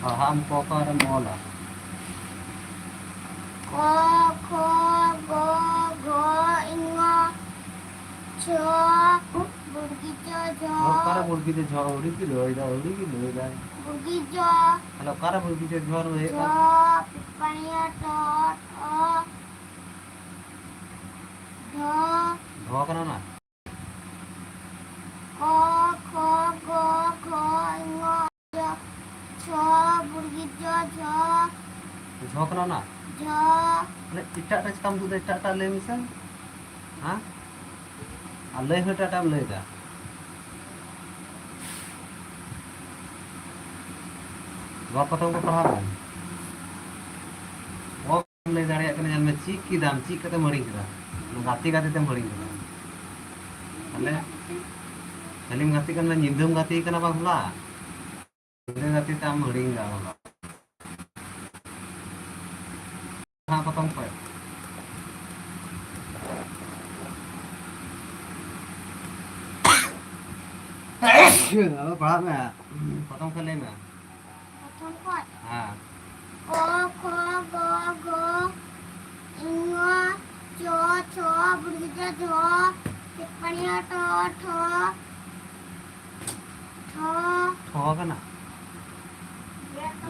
ᱯᱟᱲᱦᱟᱜ ᱟᱢ, ᱠᱚ ᱠᱚ ᱟᱨᱮᱢ ᱚᱞᱟ᱾ ᱠᱚ, ᱠᱷᱚ, ᱜᱚ, ᱜᱷᱚ, ᱤᱝ, ᱪᱷᱚ, ᱵᱩᱨᱜᱤ ᱪᱚ, ᱡᱷᱚ᱾ ᱚᱠᱟᱨᱮ ᱵᱩᱨᱜᱤ ᱪᱚ, ᱡᱷᱚ? ᱟᱹᱣᱲᱤ ᱜᱮ ᱞᱟᱹᱭᱫᱟ, ᱟᱹᱣᱲᱤ ᱜᱮ ᱞᱟᱹᱭᱫᱟᱭ᱾ ᱵᱩᱨᱜᱤ ᱪᱚ᱾ ᱛᱟᱦᱞᱮ ᱚᱠᱟᱨᱮ ᱵᱩᱨᱜᱤ ᱪᱚ, ᱡᱷᱚ ᱨᱚᱦᱚᱭ ᱦᱩᱭᱩᱜ ᱠᱟᱱᱟ? ᱡᱷᱚ, ᱯᱤᱯᱟᱹᱲᱤᱭᱟᱹ, ᱴᱚ, ᱴᱷᱚ᱾ ᱰᱷᱚ᱾ ᱰᱷᱚ ᱠᱟᱱᱟ ᱚᱱᱟ? ᱠᱚ, ᱠᱷᱚ, ᱜᱚ, ᱜᱷᱚ, ᱤᱝ, ᱪᱚ, ᱪᱷᱚ, ᱵᱩᱨᱜᱤ ᱪᱚ, ᱡᱷᱚ᱾ ᱡᱷᱚ ᱠᱟᱱᱟ ᱚᱱᱟ? ᱡᱷᱚ᱾ ᱢᱟᱱᱮ ᱮᱴᱟᱜ ᱮᱴᱟᱜ ᱪᱮᱠᱟᱢ ᱩᱫᱩᱜ ᱮᱫᱟ, ᱮᱴᱟᱜ ᱮᱴᱟᱜ ᱞᱟᱹᱭ ᱢᱮᱥᱮ᱾ ᱦᱮᱸ? ᱟᱨ ᱞᱟᱹᱭ ᱦᱚᱸ ᱮᱴᱟᱜ ᱮᱴᱟᱜ ᱮᱢ ᱞᱟᱹᱭ ᱮᱫᱟ᱾ ᱱᱚᱣᱟ ᱯᱚᱛᱚᱵ ᱠᱚ ᱯᱟᱲᱦᱟᱣ ᱠᱟᱱᱟ? ᱞᱟᱹᱭ ᱫᱟᱲᱮᱭᱟᱜ ᱠᱟᱱᱟ, ᱧᱮᱞ ᱢᱮ, ᱪᱮᱫ ᱠᱮᱫᱟᱢ, ᱪᱮᱫ ᱠᱟᱛᱮᱢ ᱦᱤᱲᱤᱧ ᱠᱮᱫᱟ? ᱜᱟᱛᱮ ᱜᱟᱛᱮ ᱛᱮᱢ ᱦᱤᱲᱤᱧ ᱠᱮᱫᱟ᱾ ᱛᱟᱦᱞᱮ ᱠᱷᱟᱹᱞᱤᱢ ᱜᱟᱛᱮᱜ ᱠᱟᱱᱟ, ᱧᱤᱫᱟᱹᱢ ᱜᱟᱛᱮ ᱠᱟᱱᱟ ᱵᱟᱝ ᱦᱚᱞᱟ? ᱧᱤᱫᱟᱹ ᱜᱟᱛᱮ ᱛᱮ ᱟᱢ ᱦᱤᱲᱤᱧ ᱫᱟ ᱦᱚᱞᱟ᱾ ᱦᱮᱸ, ᱯᱨᱚᱛᱷᱚᱢ ᱠᱷᱚᱡ᱾ ᱟᱫᱚ ᱯᱟᱲᱦᱟᱜ ᱢᱮ᱾ ᱯᱨᱚᱛᱷᱚᱢ ᱠᱷᱚᱡ ᱞᱟᱹᱭ ᱢᱮ᱾ ᱯᱨᱚᱛᱷᱚᱢ ᱠᱷᱚᱡ? ᱦᱮᱸ᱾ ᱠᱚ, ᱠᱷᱚ, ᱜᱚ, ᱜᱷᱚ, ᱝ, ᱪᱚ, ᱪᱷᱚ, ᱵᱩᱨᱜᱤ ᱪᱚ, ᱡᱷᱚ, ᱪᱤᱯᱟᱹᱲᱤᱭᱟᱹ, ᱴᱚ, ᱴᱷᱚ, ᱴᱷᱚ᱾ ᱴᱷᱚ ᱠᱟᱱᱟ?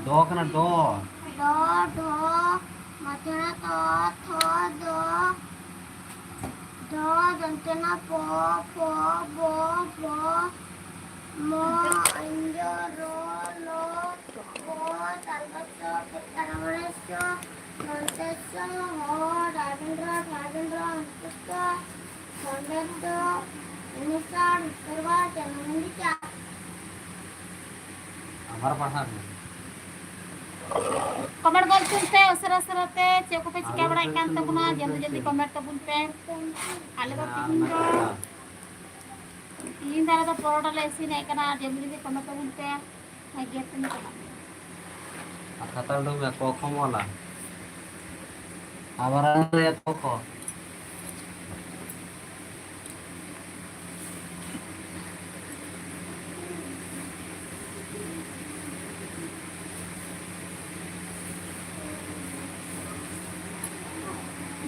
ᱫᱚ ᱠᱟᱱᱟ ᱫᱚ᱾ ᱫᱚ, ᱰᱚ, ᱢᱟᱡᱷᱮ ᱨᱮ ᱛᱚ, ᱛᱷᱚ, ᱫᱚ, ᱰᱷᱚ, ᱫᱚᱱᱛᱮ ᱱᱚ, ᱯᱚ, ᱯᱷᱚ, ᱵᱚ, ᱵᱷᱚ, ᱢᱚ, ᱚᱧᱡᱚ, ᱨᱚ, ᱞᱚ, ᱠᱚ, ᱛᱟᱞᱵᱟᱥᱚ, ᱯᱮᱛᱟᱲ ᱦᱚᱲᱮᱥᱚ, ᱫᱚᱱᱛᱮᱥᱚ, ᱦᱚ, ᱰᱟᱭᱵᱮᱱᱰᱨᱚ, ᱰᱷᱟᱭᱵᱮᱱᱰᱨᱚ, ᱦᱚᱱᱛᱮᱥᱚ, ᱠᱷᱚᱱᱰᱮᱥᱚ, ᱩᱱᱤᱥᱟᱲ, ᱩᱛᱛᱚᱨᱵᱟᱲ, ᱪᱟᱸᱫᱚ ᱢᱮᱱᱫᱤ ᱪᱟ᱾ ᱟᱵᱟᱨ ᱯᱟᱲᱦᱟᱣ ᱢᱮ᱾ ᱠᱚᱢᱮᱱᱴ ᱜᱚᱫ ᱛᱟᱵᱚᱱ ᱯᱮ ᱩᱥᱟᱹᱨᱟ ᱩᱥᱟᱹᱨᱟ ᱛᱮ, ᱪᱮᱫ ᱠᱚᱯᱮ ᱪᱤᱠᱟᱹ ᱵᱟᱲᱟᱭᱮᱫ ᱠᱟᱱ ᱛᱟᱵᱚᱱᱟ, ᱡᱚᱞᱫᱤ ᱡᱚᱞᱫᱤ ᱠᱚᱢᱮᱱᱴ ᱛᱟᱵᱚᱱ ᱯᱮ᱾ ᱟᱞᱮ ᱫᱚ ᱛᱤᱦᱤᱧ ᱫᱚ ᱛᱤᱦᱤᱧ ᱫᱚ ᱟᱞᱮ ᱫᱚ ᱯᱚᱨᱚᱴᱟ ᱞᱮ ᱤᱥᱤᱱᱮᱫ ᱠᱟᱱᱟ, ᱡᱚᱞᱫᱤ ᱡᱚᱞᱫᱤ ᱠᱚᱢᱮᱱᱴ ᱛᱟᱵᱚᱱ ᱯᱮ᱾ ᱦᱮᱸ, ᱜᱮᱫ ᱛᱤᱧ ᱪᱟᱞᱟᱜ ᱠᱟᱱᱟ᱾ ᱟᱨ ᱠᱷᱟᱛᱟ ᱩᱰᱩᱝ ᱢᱮ, ᱠᱚ ᱠᱷᱚᱱ ᱚᱞᱟ᱾ ᱟᱵᱟᱨ ᱟᱞᱮ ᱠᱚ ᱠᱚ᱾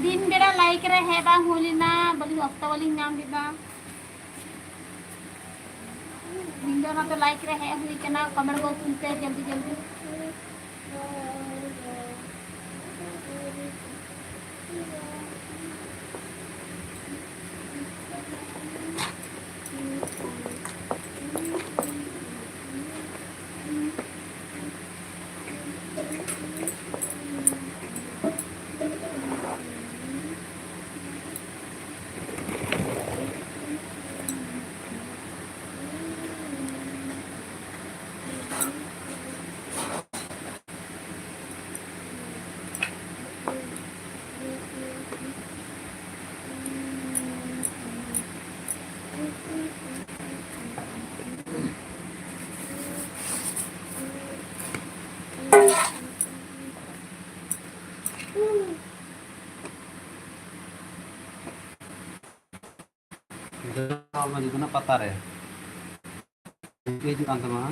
ᱫᱤᱱ ᱵᱮᱲᱟ ᱞᱟᱭᱤᱠ ᱨᱮ ᱦᱮᱡ ᱵᱟᱝ ᱦᱩᱭ ᱞᱮᱱᱟ, ᱵᱟᱹᱞᱤᱧ, ᱚᱠᱛᱚ ᱵᱟᱹᱞᱤᱧ ᱧᱟᱢ ᱞᱮᱫᱟ᱾ ᱤᱧ ᱫᱚ ᱚᱱᱟᱛᱮ ᱞᱟᱭᱤᱠ ᱨᱮ ᱦᱮᱡ ᱦᱩᱭ ᱠᱟᱱᱟ, ᱠᱚᱢᱮᱱᱴ ᱜᱚᱫ ᱛᱟᱵᱚᱱ ᱯᱮ ᱡᱚᱞᱫᱤ ᱡᱚᱞᱫᱤ᱾ ᱡᱚᱡᱚ ᱢᱟ ᱡᱩᱛ ᱮᱱᱟ ᱯᱟᱛᱟ ᱨᱮ᱾ ᱦᱤᱡᱩᱜ ᱠᱟᱱ ᱛᱟᱢᱟ᱾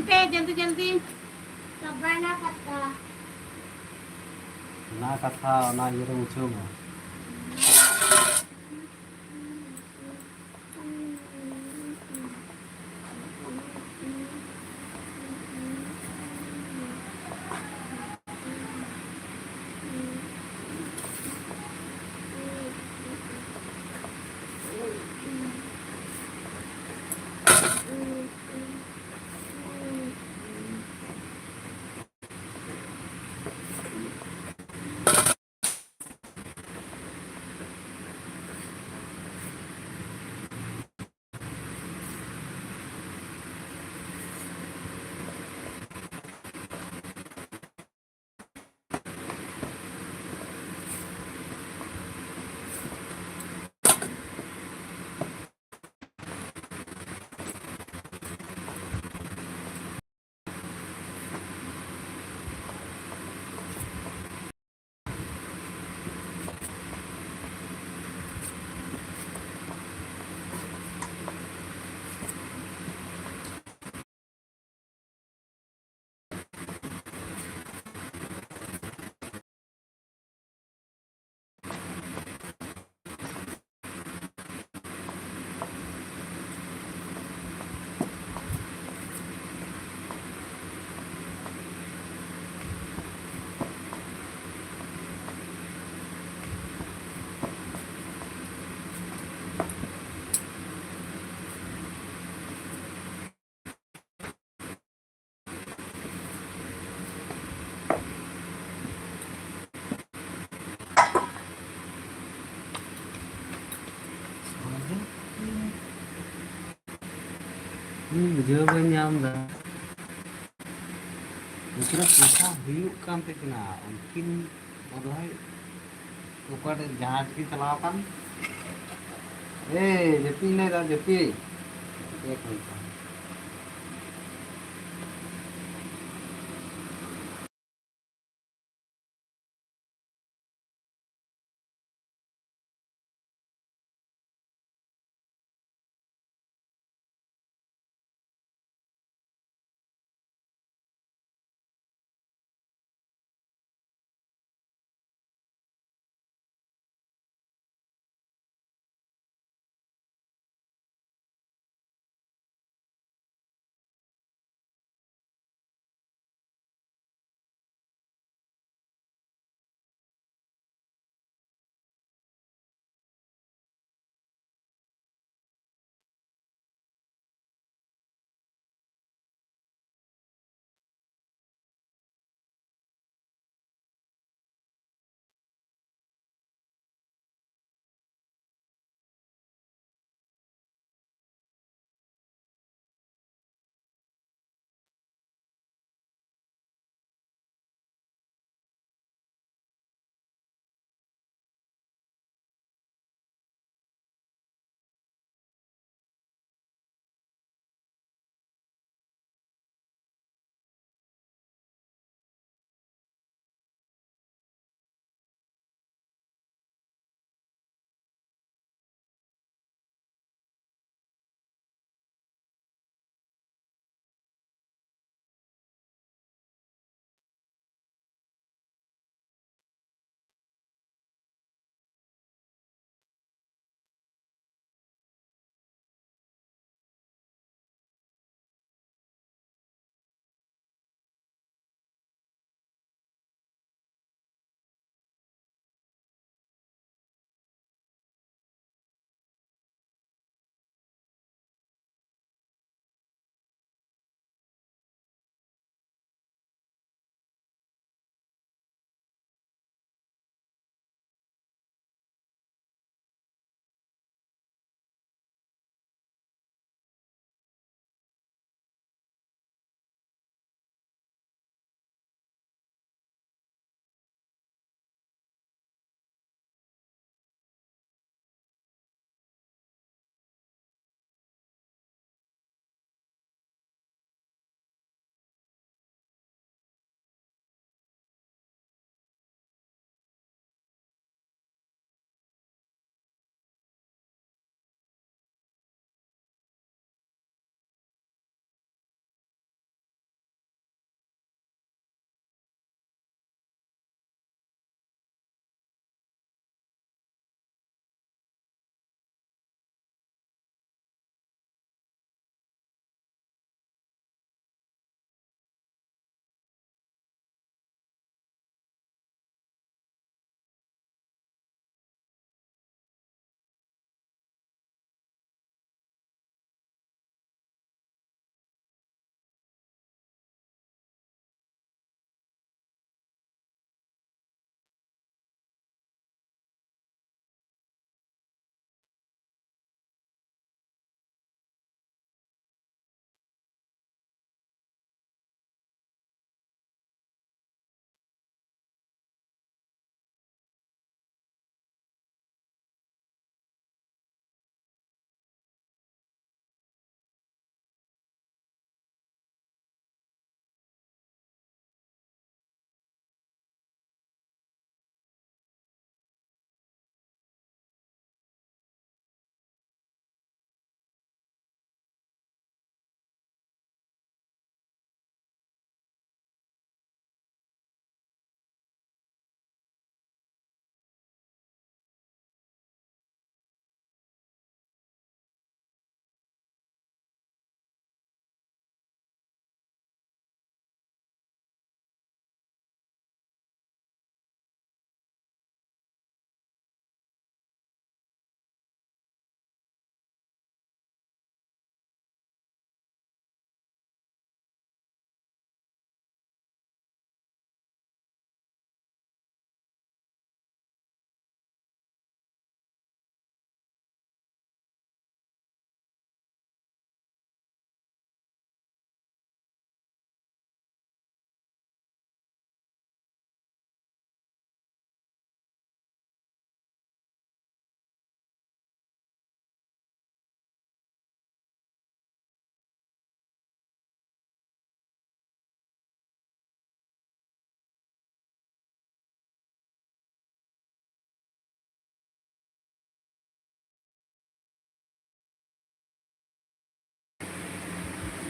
ᱯᱮ ᱡᱚᱞᱫᱤ ᱡᱚᱞᱫᱤ᱾ ᱪᱟᱵᱟᱭᱮᱱᱟ ᱠᱟᱛᱷᱟ᱾ ᱚᱱᱟ ᱠᱟᱛᱷᱟ ᱚᱱᱟ ᱤᱭᱟᱹ ᱨᱮ ᱢᱩᱪᱷᱟᱹᱣ ᱢᱮ᱾ ᱤᱧ ᱵᱩᱡᱷᱟᱹᱣ ᱵᱟᱹᱧ ᱧᱟᱢ ᱮᱫᱟ᱾ ᱩᱱᱠᱤᱱᱟᱜ ᱯᱚᱭᱥᱟ ᱦᱩᱭᱩᱜ ᱠᱟᱱ ᱛᱟᱹᱠᱤᱱᱟ, ᱩᱱᱠᱤᱱ ᱵᱚᱫᱷᱚᱭ ᱚᱠᱟᱴᱟᱜ ᱡᱟᱦᱟᱸ ᱨᱮᱠᱤᱱ ᱪᱟᱞᱟᱣ ᱟᱠᱟᱱ᱾ ᱮ, ᱡᱟᱹᱯᱤᱫ ᱮᱱᱟᱭ ᱫᱟ, ᱡᱟᱹᱯᱤᱫ᱾ ᱪᱮᱫ ᱠᱚ ᱢᱮᱛᱟᱜᱼᱟ?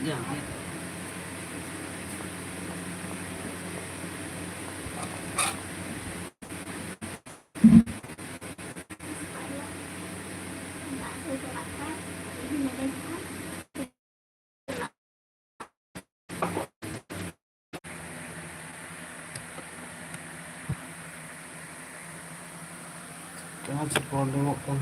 ᱜᱮᱭᱟ᱾ ᱡᱟᱦᱟᱸ ᱪᱮᱫ ᱠᱚ ᱩᱰᱩᱝᱚᱜ ᱠᱟᱱ᱾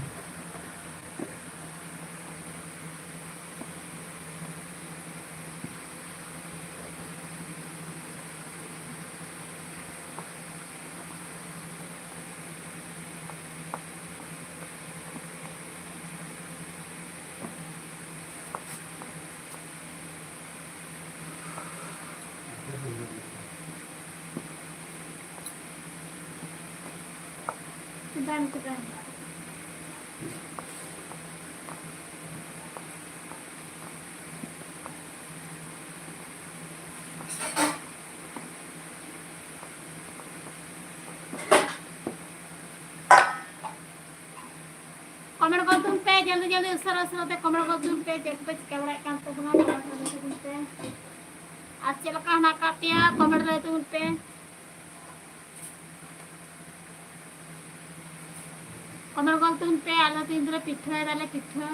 ᱵᱟᱝ ᱠᱚ ᱵᱟᱝ᱾ ᱠᱚᱢᱮᱱᱴ ᱜᱚᱫ ᱛᱟᱵᱚᱱ ᱯᱮ, ᱡᱚᱞᱫᱤ ᱡᱚᱞᱫᱤ, ᱩᱥᱟᱹᱨᱟ ᱩᱥᱟᱹᱨᱟ ᱛᱮ ᱠᱚᱢᱮᱱᱴ ᱜᱚᱫ ᱛᱟᱵᱚᱱ ᱯᱮ, ᱪᱮᱫ ᱠᱚᱯᱮ ᱪᱤᱠᱟᱹ ᱵᱟᱲᱟᱭᱮᱫ ᱠᱟᱱ ᱛᱟᱵᱚᱱᱟ, ᱠᱚᱢᱮᱱᱴ ᱜᱚᱫ ᱛᱟᱵᱚᱱ ᱯᱮ᱾ ᱟᱨ ᱪᱮᱫ ᱞᱮᱠᱟ ᱦᱮᱱᱟᱜ ᱟᱠᱟᱫ ᱯᱮᱭᱟ, ᱠᱚᱢᱮᱱᱴ ᱞᱟᱹᱭ ᱛᱟᱵᱚᱱ ᱯᱮ᱾ ᱠᱚᱢᱮᱱᱴ ᱜᱚᱫ ᱛᱟᱵᱚᱱ ᱯᱮ, ᱟᱞᱮ ᱛᱮᱦᱮᱧ ᱫᱚᱞᱮ ᱯᱤᱴᱷᱟᱹᱭ ᱫᱟᱞᱮ ᱯᱤᱴᱷᱟᱹ᱾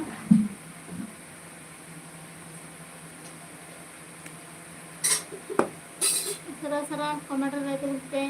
ᱩᱥᱟᱹᱨᱟ ᱩᱥᱟᱹᱨᱟ ᱠᱚᱢᱮᱱᱴ ᱨᱮ ᱞᱟᱹᱭ ᱛᱟᱵᱚᱱ ᱯᱮ᱾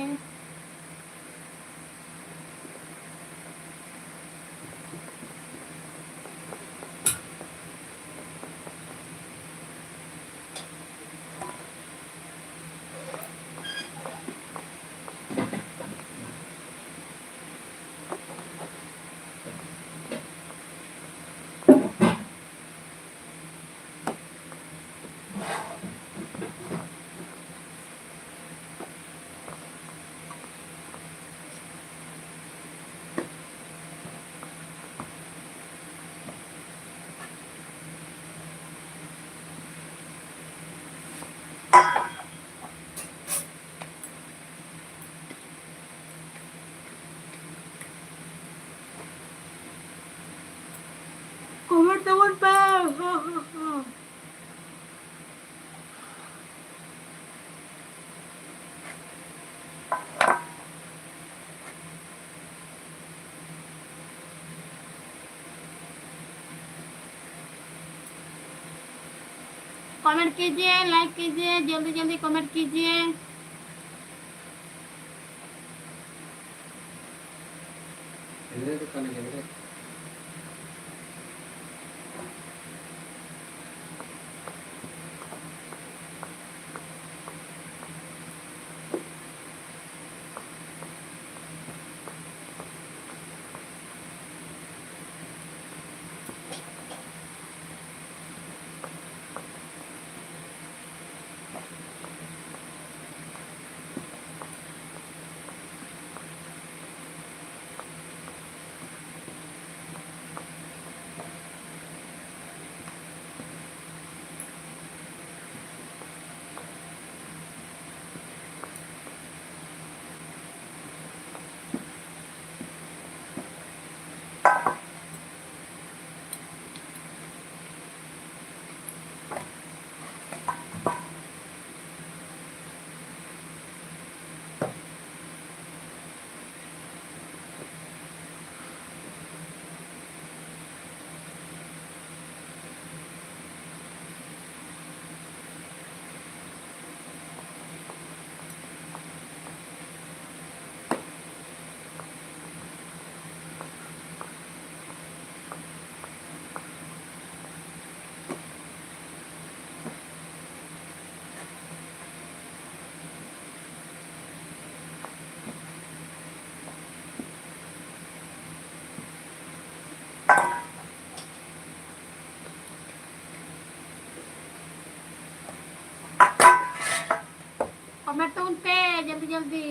ᱠᱚᱢᱮᱱᱴ ᱛᱟᱵᱚᱱ ᱯᱮ᱾ कमेंट कीजिए, लाइक कीजिए, जल्दी जल्दी कमेंट कीजिए। कमेंट तो उन पे जल्दी जल्दी।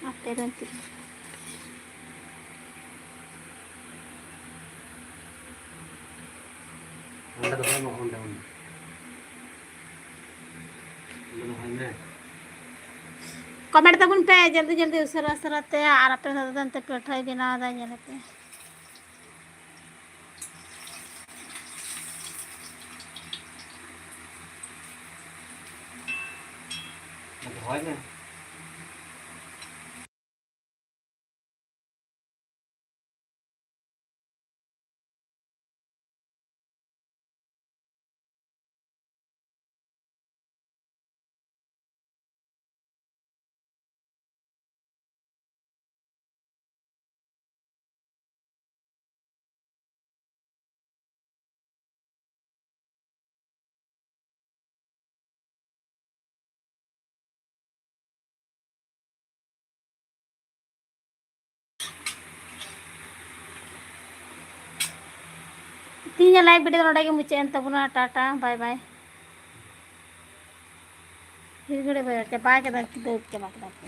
ᱟᱯᱮ ᱨᱮᱱ ᱛᱤ- ᱚᱸᱰᱮ ᱫᱚᱦᱚᱭ ᱢᱮ, ᱚᱸᱰᱮ, ᱚᱸᱰᱮ᱾ ᱚᱸᱰᱮ ᱫᱚᱦᱚᱭ ᱢᱮ᱾ ᱠᱚᱢᱮᱱᱴ ᱛᱟᱵᱚᱱ ᱯᱮ ᱡᱚᱞᱫᱤ ᱡᱚᱞᱫᱤ, ᱩᱥᱟᱹᱨᱟ ᱩᱥᱟᱹᱨᱟ ᱛᱮ, ᱟᱨ ᱟᱯᱮ ᱫᱚ ᱚᱱᱛᱮ ᱯᱤᱴᱷᱟᱹᱭ ᱵᱮᱱᱟᱣ ᱮᱫᱟ, ᱧᱮᱞ ᱯᱮ᱾ ᱫᱚᱦᱚᱭ ᱢᱮ᱾ ᱛᱮᱦᱮᱧᱟᱜ ᱞᱟᱭᱤᱵᱷ ᱵᱷᱤᱰᱤᱭᱳ ᱫᱚ ᱱᱚᱰᱮ ᱜᱮ ᱢᱩᱪᱟᱹᱫ ᱮᱱ ᱛᱟᱵᱚᱱᱟ᱾ ᱴᱟᱴᱟ, ᱵᱟᱭ ᱵᱟᱭ᱾ ᱯᱷᱤᱨ ᱜᱷᱟᱹᱲᱤ ᱵᱟᱭ ᱪᱟᱵᱟ ᱠᱮᱫᱟ, ᱫᱟᱹᱲ ᱪᱟᱵᱟ ᱠᱮᱫᱟ ᱠᱚ᱾